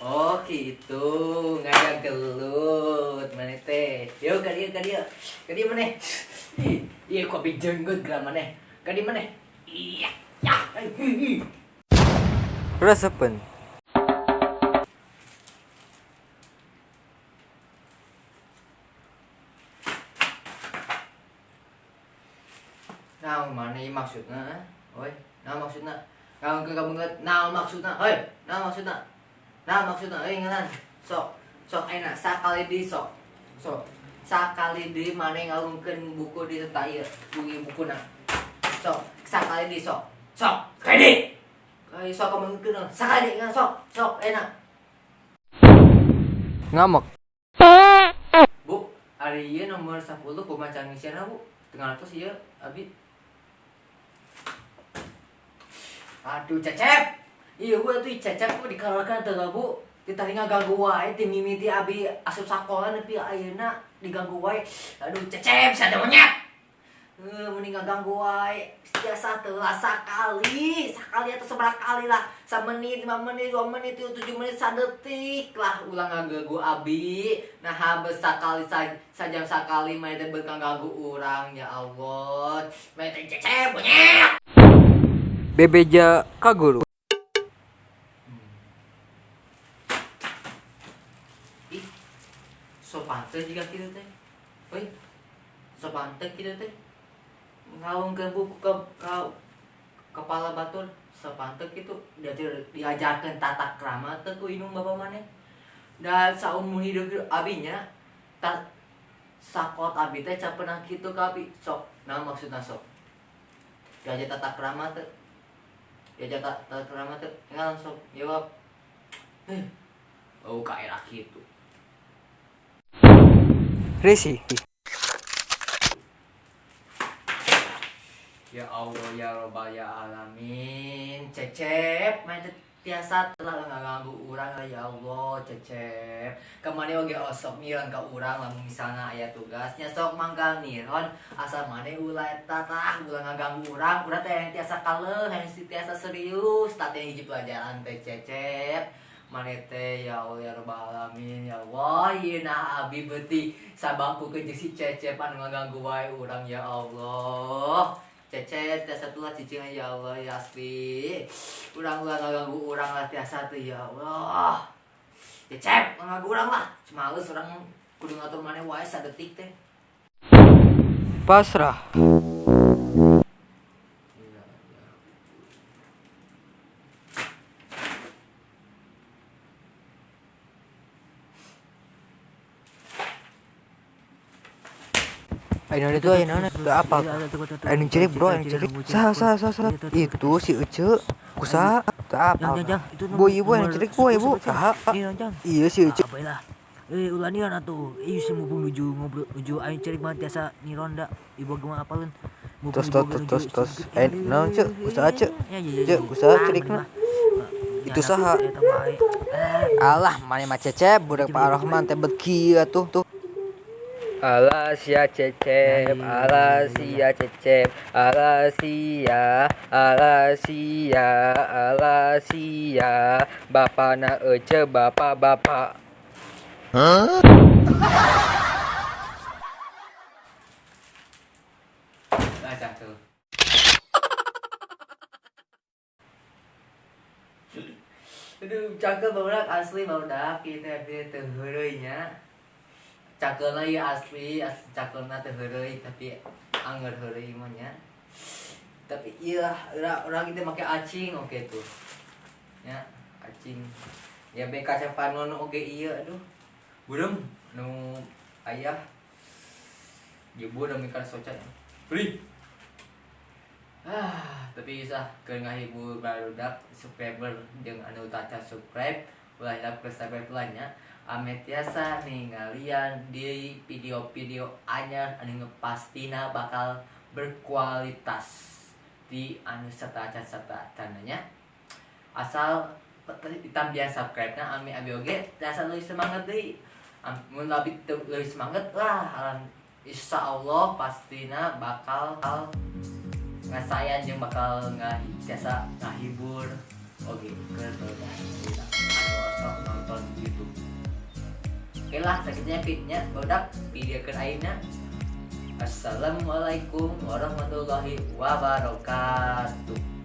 Oh gitu, ngajak gelut maneh teh. Yuk ka dieu ka dieu. Ka dieu maneh. Ih, ieu kopi jenggot geura maneh. Ka dieu maneh. Iya, ya. Resepen. Nah, mana ieu maksudna? Oi, nah maksudna. Ngangkeun ka beungeut, naon maksudna? Hoi, naon maksudna? Nah maksudna euy ngaran. Sok, sok ayeuna sakali deui sok. Sok. Sakali deui maneh ngalungkeun buku di teta ieu, buku bukuna. Sok, sakali deui sok. Sok, sekali deui. Kai sok kameungkeun sakali deui sok, sok ayeuna. Ngamek. Bu, ari ieu nomor 10 kumaha cara ngisianna, Bu? Teu ngartos ieu abi. Aduh, Cecep. Iya, Bu, atuh Cecep ku dikaluarkeun teu Bu. Ti tadi ngaganggu wae ti mimiti abi asup sakola nepi ayeuna diganggu wae. Aduh, Cecep sada monyet. Heuh, mending ngaganggu wae. Biasa teu lah sakali, sakali atau sabaraha kali lah. Samenit, 5 menit, 2 menit, 7 menit, sadetik lah ulah ngaganggu abi. Nah, habis sakali sajam sakali mah teh beukang ganggu urang ya Allah. Mah teh Cecep monyet. Bebeja ka guru. Ih, sopan teh jiga kitu teh. Euy, sopan teh kitu teh. Ngalungkeun buku ka kepala batur sopan teh kitu. Dia teh diajarkeun tata krama teh ku indung bapa maneh. Dan saumur hidup abinya ta sakot abi teh can pernah kitu ka abi. Sok, naon maksudna sok? Diajar tata krama teh. Diajar tata krama teh. Ngal sok jawab. Oh, ka era kitu. Risi. Ya Allah ya Robbal ya Alamin. Cecep mah teh tiasa telah ngaganggu urang lah ya Allah Cecep. Kamari oge osok miran ka urang lamun misalna aya tugasnya sok mangga niron asal maneh ulah eta tah ulah ngaganggu urang. Urang teh yang tiasa kaleuh, yang tiasa serius tah teh hiji pelajaran teh Cecep. Maneh teh ya Allah ya Robbal Alamin ya Allah ieu nah abi beuti sabangku ke jeung si Cecep anu ngaganggu wae urang ya Allah. Cecep tiasa tulah cicing ya Allah ya asli. Urang ulah ngaganggu urang lah tiasa teh ya Allah. Cecep ngaganggu urang lah. Males urang kudu ngatur maneh wae sadetik teh. Pasrah. Ayo itu ayo naon itu apa? Ayo cerik bro, ayo cerik. Sah sah sah sah. Itu si Ece. Kusaha? Teu apa? Bu ibu ayo cerik bu ibu. Saha? Iya si Ece. Apalah. Ulah niron atuh. Ih si mumpung nuju ngobrol nuju ayo cerik mah tiasa niron da. Ibu ge mah apaleun. Tos tos tos tos tos. Eh naon ce? Kusaha ce? Ce kusaha cerikna? Itu saha? Alah maneh mah Cecep budak Pak Rohman teh bet kieu atuh tuh. Alah sia Cecep, alah sia Cecep, alah sia, alah sia, alah sia, bapana ece bapak-bapak. Hah? Baca tuh. Aduh, cakep barudak asli barudak kita teh heureuy nya. Cakeulna ieu asli, asli cakeulna teh heureuy tapi angeur heureuy mah nya. Tapi ieu lah urang ieu make acing oge tuh. Nya, acing. Ya be kaca panon oge ieu aduh. Burem nu ayah. Jebur demi kan soca. Beli. Ah, tapi isah keur ngahibur barudak subscriber jeung anu taca subscribe ulah hilap ke subscribe lah nya. Ame tiasa ningalian di video-video anyar anu pastina bakal berkualitas di anu serta acan serta acannya. Asal ditambihan subscribe na ame abi oge tiasa leuwih semangat deui. Mun abi teu leuwih semangat lah, insya Allah pastina bakal Ngasayan jeung bakal tiasa ngahibur oge ke barudak anu osok nonton YouTube. Oke lah, sakitu nya pitnya barudak video keur ayeuna. Assalamualaikum warahmatullahi wabarakatuh.